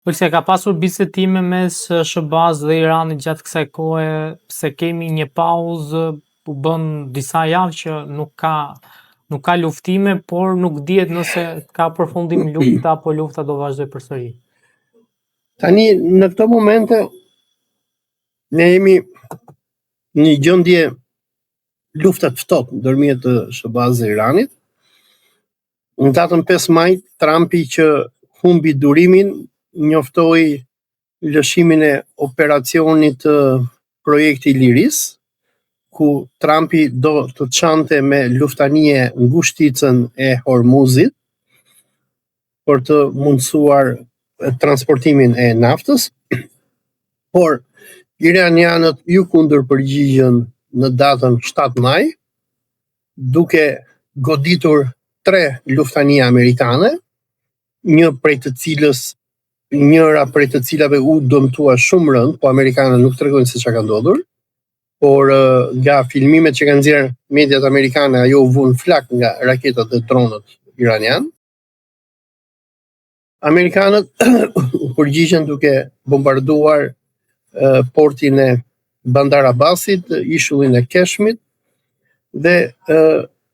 Olsi, ka pasur bisedime mes SHBA-s dhe Iranit gjatë kësaj kohe se kemi një pauzë u bën disa javë që nuk ka nuk ka luftime, por nuk dihet nëse ka përfundim lufta apo lufta do vazhdojë përsëri. Tani në këto momente ne jemi në një gjendje lufte të ftohtë ndërmjet SHBA-s dhe Iranit. Në datën 5 maj, Trumpi që humbi durimin, njoftoi lëshimin e operacionit Projekti i Lirisë, ku Trumpi do të çante me luftanije ngushticën e Hormuzit për të mundësuar transportimin e naftës, por iranianët iu kundërpërgjigjën në datën 7 maj, duke goditur tre luftanije amerikane, një prej të cilës njëra prej të cilave u dëmtua shumë rëndë, po amerikanët nuk tregojnë se çka ka ndodhur, por nga filmimet që kanë nxjerrë mediat amerikane, ajo u vu në flakë nga raketat dhe dronët iranian. Amerikanët u përgjigjën duke bombarduar portin e Bandar Abbasit, ishullin e Keshmit dhe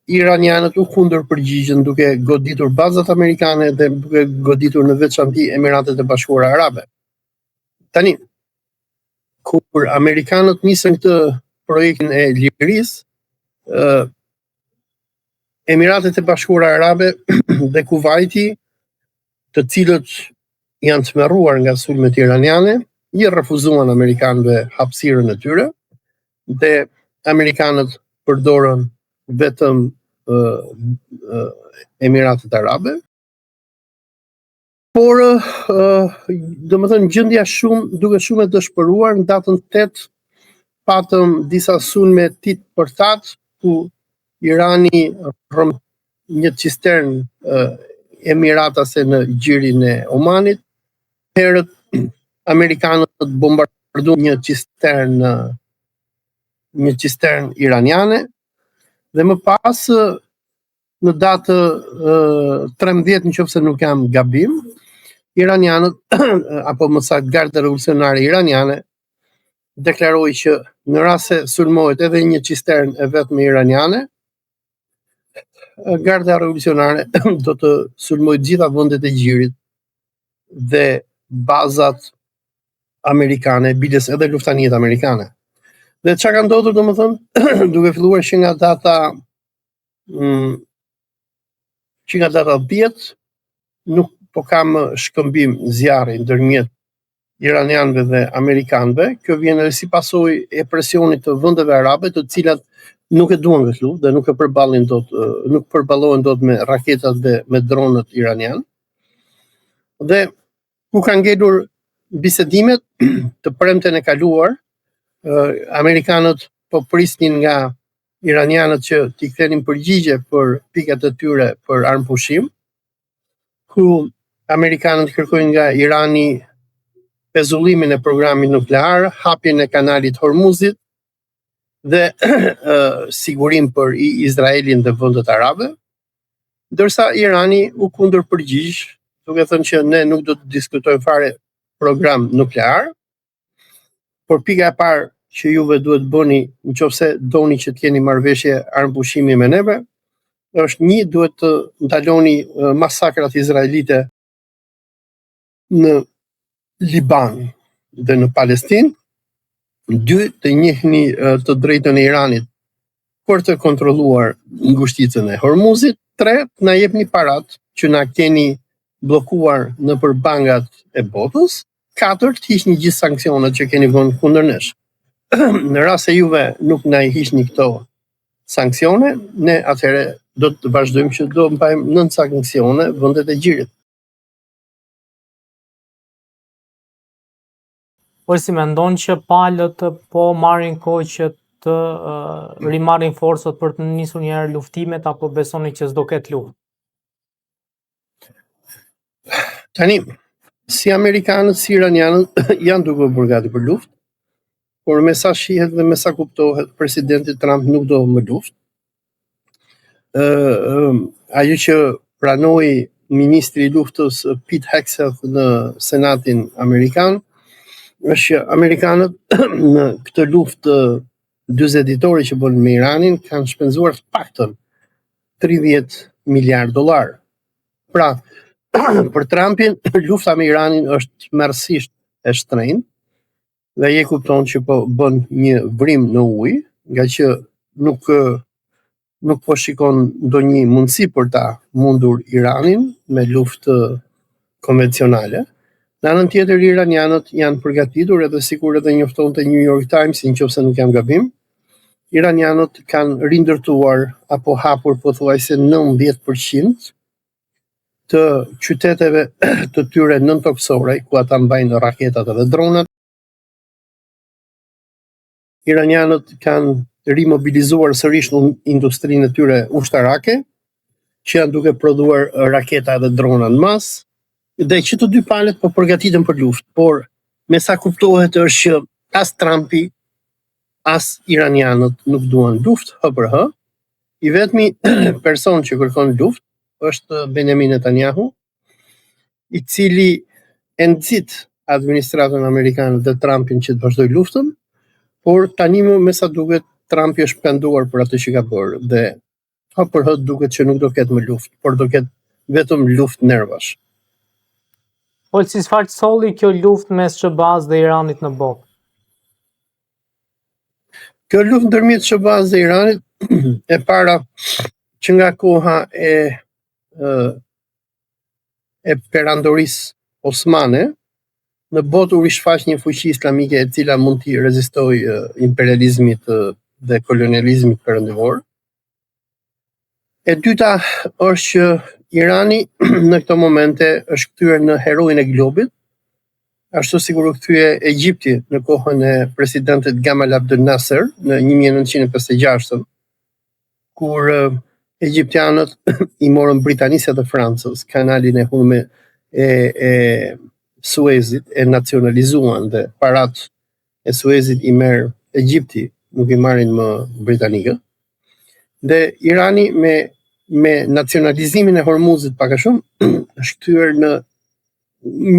iranianët u kundërpërgjigjën duke goditur bazat amerikane dhe duke goditur në veçanti Emiratet e Bashkuara Arabe. Tani, kur amerikanët nisën këtë projektin e lirisë, Emiratet e Bashkuara Arabe dhe Kuvajti, të cilët janë tmerruar nga sulmet iraniane, i refuzuan amerikanëve hapësirën e tyre dhe amerikanët përdorën vetëm Emiratet Arabe. Por, domethënë, gjendja shumë, duket shumë e dëshpëruar, në datën 8 patëm disa sulme tit për tat, ku Irani rrëmbeu një cisternë emiratase në gjirin e Omanit, herët amerikanët bombarduan një cisternë një cisternë iraniane dhe më pas në datë 13 në qoftë se nuk jam gabim, iranianët, apo më saktë garda revolucionare iraniane, deklaroi që në rast se sulmohet edhe një cisternë e vetme iraniane, garda revolucionare do të sulmojë të gjitha vendet e gjirit dhe bazat amerikane, biles edhe luftanijet amerikane. Dhe çka ka ndodhur domethënë, duke filluar që nga data mm, që nga data 10 nuk po ka më shkëmbim zjarri ndërmjet iranianëve dhe amerikanëve. Kjo vjen edhe si pasojë e presionit të vendeve arabe, të cilat nuk e duan këtë luftë dhe nuk e përballin dot, nuk përballohen dot me raketat dhe me dronët iranianë. Dhe ku kanë ngelur bisedimet të premten e kaluar, amerikanët po prisnin nga iranianët që t'i kthenin përgjigje për pikat e tyre për armëpushim, ku amerikanët kërkojnë nga Irani pezullimin e programit nuklear, hapjen e kanalit Hormuzit dhe sigurim për Izraelin dhe vendet arabe, ndërsa Irani u kundërpërgjigj duke thënë që ne nuk do të diskutojmë fare program nuklear, Por pika e parë që juve duhet të bëni në qoftë se doni që të keni marrëveshje armëpushimi me neve, është një duhet të ndaloni masakrat izraelite në Liban dhe në Palestinë, dy të njihni të drejtën e Iranit për të kontrolluar ngushticën e Hormuzit, 3 të na jepni parat që na keni bllokuar nëpër bankat e botës, 4 të hiqni gjithë sanksionet që keni vënë kundër nesh. Në rast se juve nuk na i hiqni këto sanksione, ne atëherë do të vazhdojmë që do mbajmë nën sanksione vendet e gjirit. Por si mendon që palët po marrin kohë që të uh, rimarrin forcat për të nisur një herë luftimet apo besoni që s'do ketë luftë? Tani, si amerikanët, si iranianët janë duke u bërë gati për luftë, por me sa shihet dhe me sa kuptohet, presidenti Trump nuk do më luftë. Ë ajo që pranoi ministri i luftës Pete Hegseth në Senatin Amerikan, është që amerikanët në këtë luftë 40 ditore që bënë me Iranin kanë shpenzuar të paktën 30 miliard dollar. Pra, për Trumpin lufta me Iranin është tmerrësisht e shtrenjtë dhe ai e kupton që po bën një vrimë në ujë, nga që nuk nuk po shikon ndonjë mundësi për ta mundur Iranin me luftë konvencionale. Në anën tjetër, iranianët janë përgatitur edhe sikur edhe njoftonte New York Times, në qoftë se nuk jam gabim, iranianët kanë rindërtuar apo hapur pothuajse 90% të qyteteve të tyre nëntokësore, ku ata mbajnë raketat edhe dronat. Iranianët kanë rimobilizuar sërish industrinë e tyre ushtarake, që janë duke prodhuar raketa edhe drona në masë, dhe që të dy palët po përgatiten për luftë, por me sa kuptohet është që as Trumpi, as iranianët nuk duan luftë hë për hë. I vetmi person që kërkon luftë është Benjamin Netanyahu, i cili e nxit administratën amerikane dhe Trumpin që të vazhdojë luftën, por tani më me sa duket Trumpi është penduar për atë që ka bërë dhe hë për hë duket që nuk do ketë më luftë, por do ketë vetëm luftë nervash. Olsi, çfarë solli kjo luftë mes SHBA-s dhe Iranit në botë? Kjo luftë ndërmjet SHBA-s dhe Iranit e para që nga koha e e perandorisë osmane, në botë u rishfaq një fuqi islamike e cila mund t'i rezistojë imperializmit dhe kolonializmit perëndimor. E dyta është që Irani në këto momente është kthyer në heroin e globit, ashtu sikur u kthye Egjipti në kohën e presidentit Gamal Abdel Nasser në 1956 kur egjiptianët i morën Britanisë dhe Francës kanalin e Hurme e, e Suezit e nacionalizuan dhe parat e Suezit i merr Egjipti, nuk i marrin më britanikët. Dhe Irani me me nacionalizimin e Hormuzit pak a shumë është kthyer në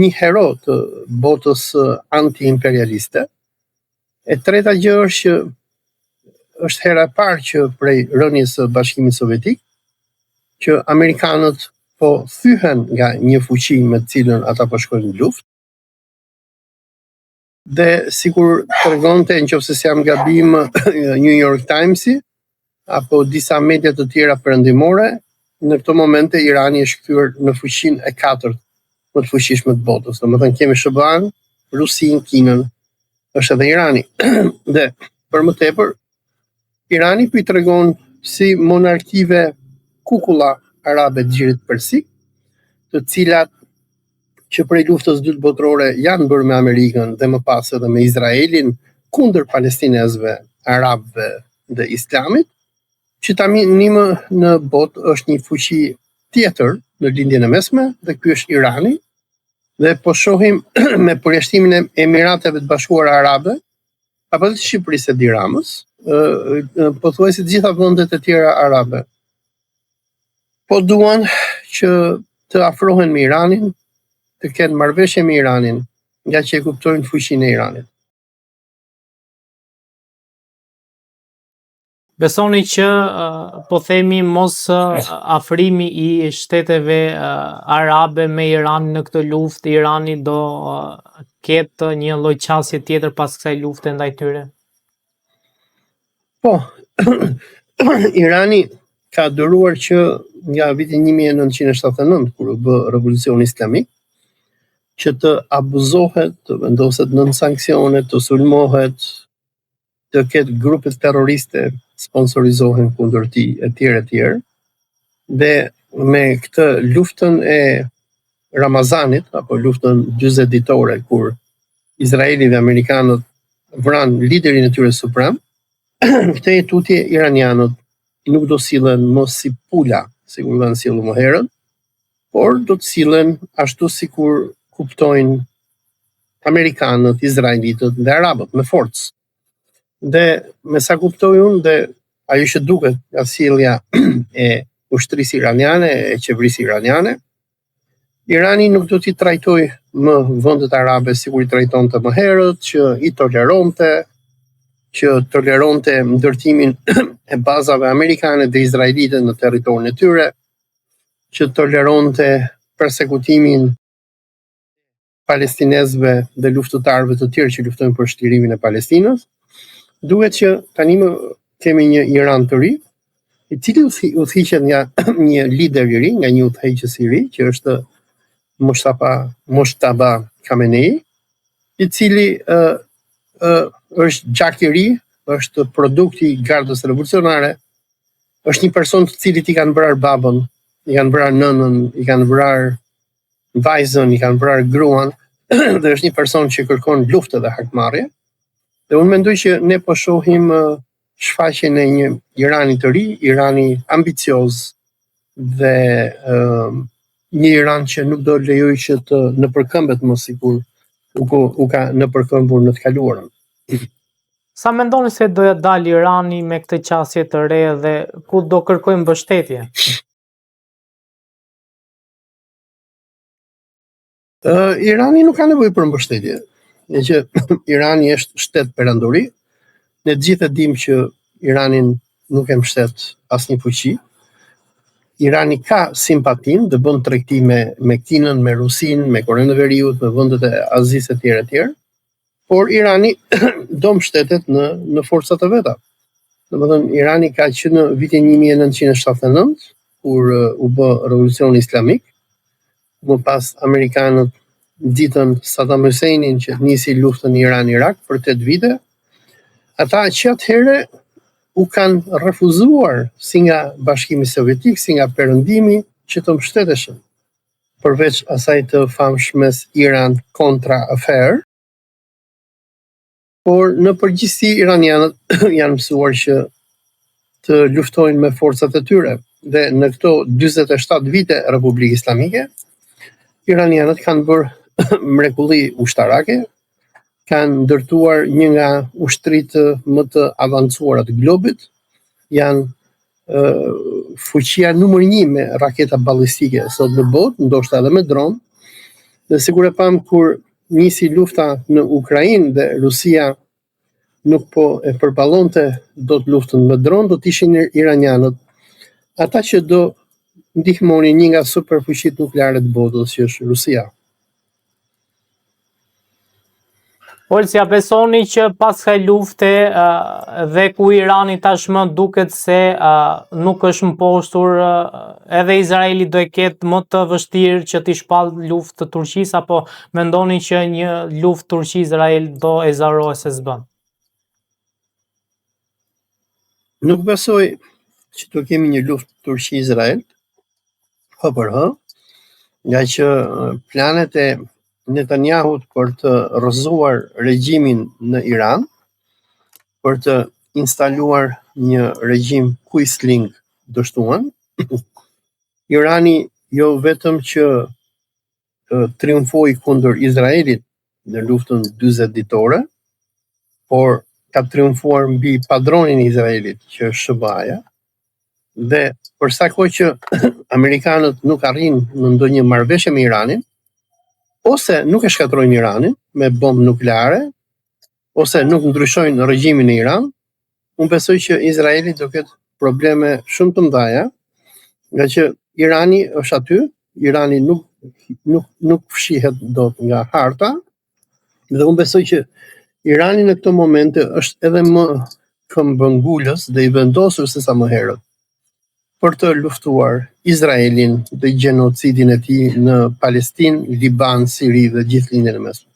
një hero të botës anti-imperialiste. E treta gjë është që është hera e parë që prej rënies së Bashkimit Sovjetik që amerikanët po thyhen nga një fuqi me të cilën ata po shkojnë në luftë. Dhe sikur tregonte në qoftë se s'jam gabim New York Timesi apo disa media të tjera perëndimore, në këto momente Irani është kthyer në fuqinë e katërt më të fuqishme të botës. Domethënë kemi SHBA-n, Rusinë, Kinën, është edhe Irani. Dhe për më tepër, Irani po i tregon si monarkive kukulla arabe të gjirit persik, të cilat që prej luftës dytë botërore janë bërë me Amerikën dhe më pas edhe me Izraelin kundër palestinezëve, arabëve dhe islamit, që tani më në botë është një fuqi tjetër në lindjen e mesme dhe ky është Irani dhe po shohim me përjashtimin e Emirateve të Bashkuara Arabe apo të Shqipërisë e Edi Ramës, pothuajse të gjitha vendet e tjera arabe po duan që të afrohen me Iranin, të kenë marrëveshje me Iranin, nga që e kuptojnë fuqinë e Iranit. Besoni që po themi mos afrimi i shteteve arabe me Iranin në këtë luftë, Irani do ketë një lloj qasje tjetër pas kësaj lufte ndaj tyre? Po, Irani ka duruar që nga viti 1979, kur u bë revolucioni islamik, që të abuzohet, të vendoset nën sanksione, të sulmohet, të ketë grupe terroriste sponsorizohen kundër tij etj etj. Dhe me këtë luftën e Ramazanit apo luftën 40 ditore kur Izraeli dhe amerikanët vranë liderin e tyre suprem, këtej e tutje iranianët nuk do sillen më si pula, sikur kanë sjellur më herët, por do të sillen ashtu sikur kuptojnë amerikanët, izraelitët dhe arabët me forcë. Dhe me sa kuptoj unë dhe ajo që duket nga sjellja e ushtrisë iraniane, e qeverisë iraniane, Irani nuk do t'i trajtojë më vendet arabe sikur i trajtonte më herët, që i toleronte, që toleronte ndërtimin e bazave amerikane dhe izraelite në territorin e tyre, që toleronte persekutimin palestinezëve dhe luftëtarëve të tjerë që luftojnë për çlirimin e Palestinës. Duket që tani më kemi një Iran të ri, i cili udhëhiqet nga një lider i ri, nga një udhëheqës i ri, që është Mustafa Mojtaba Khamenei, i cili ë ë është gjak i ri, është produkti i gardës revolucionare, është një person të cilit i kanë vrarë babën, i kanë vrarë nënën, i kanë vrarë vajzën, i kanë vrarë gruan dhe është një person që kërkon luftë dhe hakmarrje. Dhe unë mendoj që ne po shohim shfaqjen e një Irani të ri, Irani ambicioz dhe uh, një Iran që nuk do lejojë që të nëpërkëmbet më sikur u, u ka nëpërkëmbur në të kaluarën. Sa mendoni se do ja dalë Irani me këtë qasje të re dhe ku do kërkojë mbështetje? Uh, Irani nuk ka nevojë për mbështetje. Ne që Irani është shtet perandori, ne të gjithë e dimë që Iranin nuk e mbështet asnjë fuqi. Irani ka simpatinë dhe bën tregti me me Kinën, me Rusinë, me Korenë e Veriut, me vendet e Azisë etj etj. Por Irani do mbështetet në në forcat e veta. Domethënë Irani ka që në vitin 1979 kur u bë revolucioni islamik, Më pas amerikanët nxitën Saddam Husseinin që të nisi luftën Iran-Irak për 8 vite. Ata që atëherë u kanë refuzuar si nga Bashkimi Sovjetik, si nga Perëndimi që të mbështeteshin. Përveç asaj të famshmes Iran Contra Affair, Por në përgjithësi iranianët janë mësuar që të luftojnë me forcat e tyre dhe në këto 47 vite Republikë Islamike, iranianët kanë bërë mrekulli ushtarake, kanë ndërtuar një nga ushtritë më të avancuara të globit, janë fuqia numër 1 me raketa ballistike sot në botë, ndoshta edhe me dron. Dhe sikur e pamë kur nisi lufta në Ukrainë dhe Rusia nuk po e përballonte dot luftën me dron, do të ishin iranianët ata që do ndihmonin një nga superfuqitë nukleare të botës, që është Rusia. Olsi, a besoni që pas kësaj lufte dhe ku Irani tashmë duket se nuk është mposhtur, edhe Izraeli do e ketë më të vështirë që t'i shpallë luftë Turqisë apo mendoni që një luftë Turqi-Izrael do ezaurohet se s'bën? Nuk besoj që do kemi një luftë Turqi-Izrael, hë për hë, nga që planet e Netanyahut për të rrëzuar regjimin në Iran, për të instaluar një regjim kuisling dështuan. Irani jo vetëm që triumfoi kundër Izraelit në luftën 40 ditore, por ka triumfuar mbi padronin e Izraelit, që është SHBA-ja. Dhe për sa kohë që amerikanët nuk arrijnë në ndonjë marrëveshje me Iranin, ose nuk e shkatërrojnë Iranin me bombë nukleare, ose nuk ndryshojnë regjimin në Iran, unë besoj që Izraeli do ketë probleme shumë të mëdha, nga që Irani është aty, Irani nuk nuk nuk fshihet dot nga harta, dhe unë besoj që Irani në këto momente është edhe më këmbëngulës dhe i vendosur se sa më herët për të luftuar Izraelin dhe gjenocidin e tij në Palestinë, Liban, Siri dhe gjithë Lindjen e Mesme.